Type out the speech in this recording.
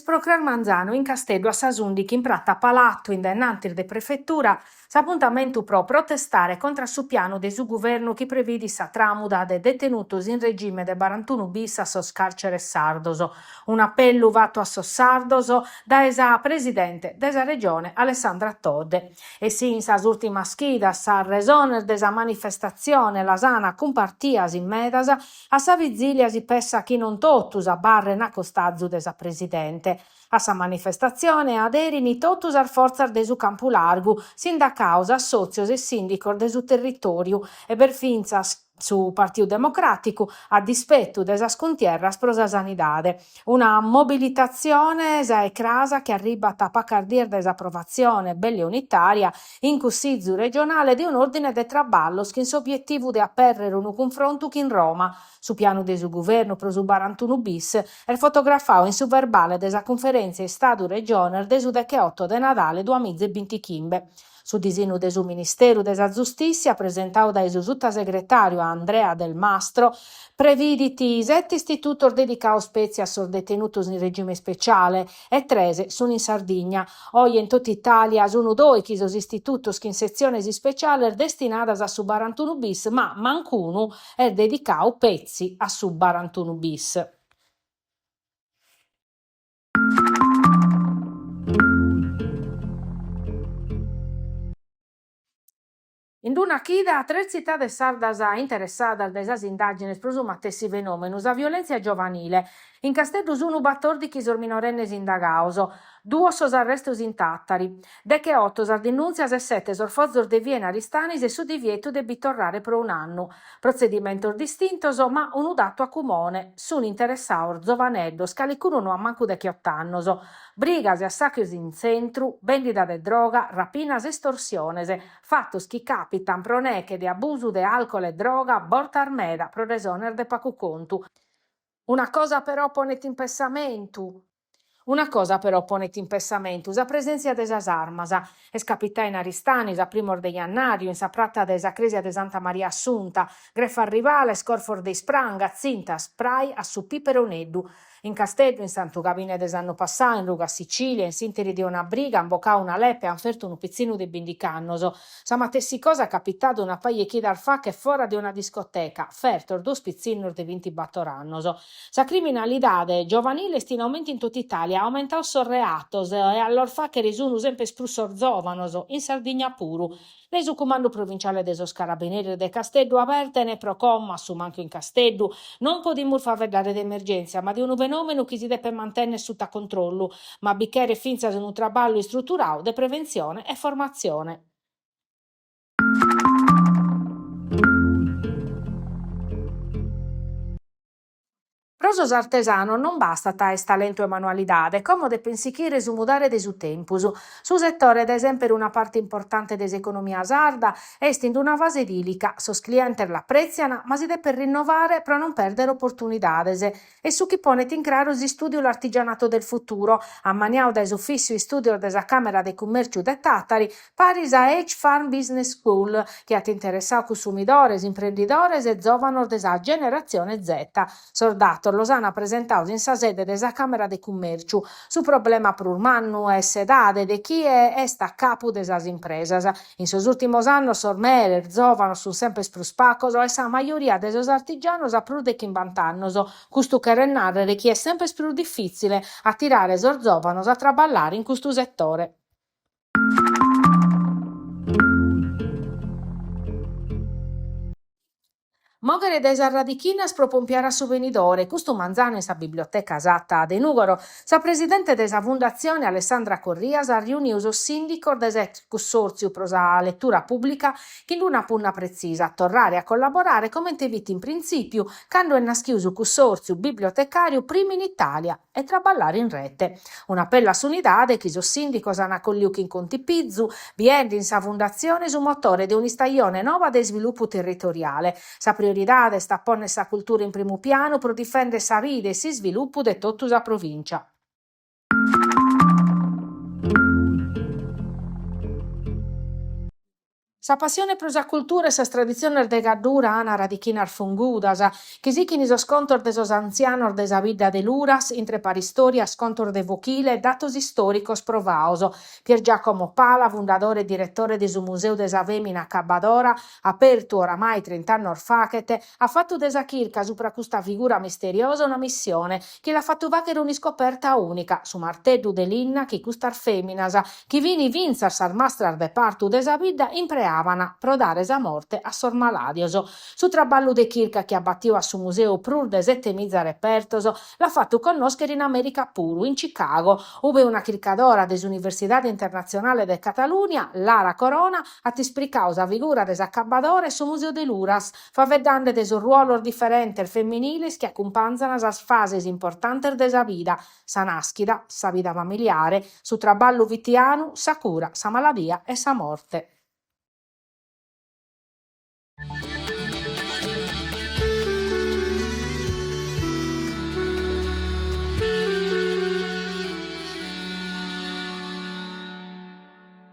Est pro cras manzanu in Casteddu a sas ùndichi in prata Palatu in dae innantis de Prefetura s'apuntamentu pro protestare contra a su pianu de su guvernu chi previdit sa tràmuda de detenutos in regime de barantunu bis a sos càrceres sardos. Un'apellu fatu a sos sardos dae sa presidente de sa Regione Alessandra Todde. E si in sas ùrtimas chidas sas resones de sa manifestatzione las an cumpartias in medas, a sa vizìlia si pessat chi non totus abarren a costazu de sa presidente. A sa manifestatzione aderin totu sas fortzas de su campu largu, sindacaos, assòtzios e sìndicos de su territòriu e b'est fintzas su Partiu Democràticu, a dispetu de sas cuntierras pro sa sanidade. Una mobilitatzione sa 'e cras chi arribat a pacas dies dae s'aprovatzione belle unitària in Cussizu regionale de un'òrdine de traballos chin s'obietivu de apèrrere unu cunfrontu chin Roma. Su pianu de su guvernu pro su barantunu bis est fotografadu in su verbale de sa cunferèntzia Istadu-Regiones de su decheoto de nadale duamiza e bintichimbe. Su disinnu de su Ministeru de sa Zustìssia, presentadu dae su sutasegretàriu Andrea Delmastro, previdit sete istitutos dedicados petzi a sos detenutos in regime ispeciale e tres sun in Sardigna. Oje in totu Itàlia sun dòichi sos istitutos chin setziones ispeciales destinadas a su barantunu bis, ma mancunu est dedicadu petzi a su barantunu bis. In una chida, tres tzitades sardas interessadas dae sas indàgines pro su matessi fenòmenu, sa violèntzia giovanile. In Casteddu sunt batòrdighi sos minorennes indagados, duos sos arrestos in Tàtari, decheoto sas dinùntzias e sete sos fozos de via in Aristanis e su divietu de bi torrare pro un'annu. Protzedimentos distintos, ma unu datu a cumone, sunt interessados zovaneddos, calicunu no at mancu decheot'annos. Brigas e assàchios in tzentru, bèndida de droga, rapinas e estorsiones, fatos chi càpitant pro neche de abusu de alcol e droga, bortas meda pro resones de pagu contu. Una cosa però ponet in pessamentu. Una cosa però ponet in pessamentu, sa presèntzia de sas armas. Est capitadu in Aristanis, a primos de jannàriu, in sa prata de sa crèsia de Santa Maria Assunta, grefas rivales, corfos de ispranga, tzintas, spray a su piperoneddu. In Casteddu, in Santu Gabine de s'annu passadu, in ruga Sicilia, in s'ìnteri de una briga, an bocadu una lepa e an fertu unu pitzinnu de bindich'annos. Sa matessi cosa capitada una paja 'e chidas faghet fora de una discoteca, fertos duos pitzinnos de bintibator annos. Sa criminalidade giovanile est in aumentu in totu Itàlia, aumentados sos reatos e a los fàghere sun semper prus sos zòvanos, in Sardigna puru. Dae su Cumandu Provinciale de sos Carabineris de Casteddu aberten, pro como, a su mancu in Casteddu, non podimus faeddare de emergèntzia, ma de unu fenòmenu chi si depet mantènnere suta controllu, ma bi cheret fintzas unu traballu istruturadu de preventzione e formatzione. Pro sos artesanos non bastat a aer talentu e manualidade, como depen sichire su mudare de su tempus. Su setore, dae semper una parte importante de s'economia sarda, est in una fase dìlica, sos clientes l'aprètzian, ma si depet rinnovare pro non pèrdere oportunidades. Est su chi ponet in craru s'istùdiu L'artigianato del futuro, ammaniadu dae s'Ufìssiu Istùdios de sa Càmera de Cummèrciu de Tàtari, paris a H-Farm Business School, chi at interessadu cussumidores, imprendidores e zòvanos de sa generatzione Z. Sos datos los ant presentados in sa sede de sa Càmera de Cummèrciu. Su problema prus mannu est s'edade de chie est a capu de sas impresas. In sos ùrtimos annos sos meres zòvanos sunt semper prus pacos e sa majoria de sos artigianos at prus de chimbant'annos. Custu cheret nàrrere chi est semper prus difìtzile atirare sos zòvanos a traballare in custu setore. Mòghere dae sas radichinas pro pompiare a su benidore, custu manzanu in sa Biblioteca Satta de Nùgoro, sa presidente de sa Fundatzione Alessandra Corrias at riunidu sos sìndicos de s'ex Cussòrtziu pro sa letura pùblica chin una punna pretzisa, torrare a collaborare comente fit in printzìpiu cando est naschidu su Cussòrtziu bibliotecàriu primu in Itàlia. e traballare in rete. Un'apellu a s'unidade chi sos sìndicos an acolliu chin contipizu, biende in sa Fundatzione su motore de un'istajone noba de isvilupu territoriale. Sa prioridade est a pònnere sa cultura in primu pianu pro difèndere sa vida e s'isvilupu de totu sa provìncia. Sa passione pro sa cultura e sas traditziones de Gaddura an radichinas fungudas, chi sichin sos contos de sos antzianos de sa bidda de Luras, intre paristòrias, contos de fochile e datos istòricos provados. Pier Giacomo Pala, fundadore e diretore de su Museu de sa Fèmina Acabbadora, apertu oramai trint'annos faghet, at fatu de sa chirca supra custa figura misteriosa una missione, chi l'at fatu fàghere un'iscoperta ùnica, su marteddu de linna chi custas fèminas, chi fin fintzas sas mastras de partu de sa bidda, impreaban pro dare sa morte a sos malàdios. Su traballu de chirca chi at batiu a su museu prus de setemiza repertos l'at fatu connòschere in Amèrica puru, in Chicago, ube una chircadora de s'Universidade Internatzionale de Catalùnia, Lara Corona, at ispricadu sa figura de s'acabbadora e su Museu de Luras, faeddende de sos ruolos diferentes feminiles chi acumpanzan sas fases importantes de sa vida, sa nàschida, sa vida familiare, su traballu fitianu, sa cura, sa maladia e sa morte.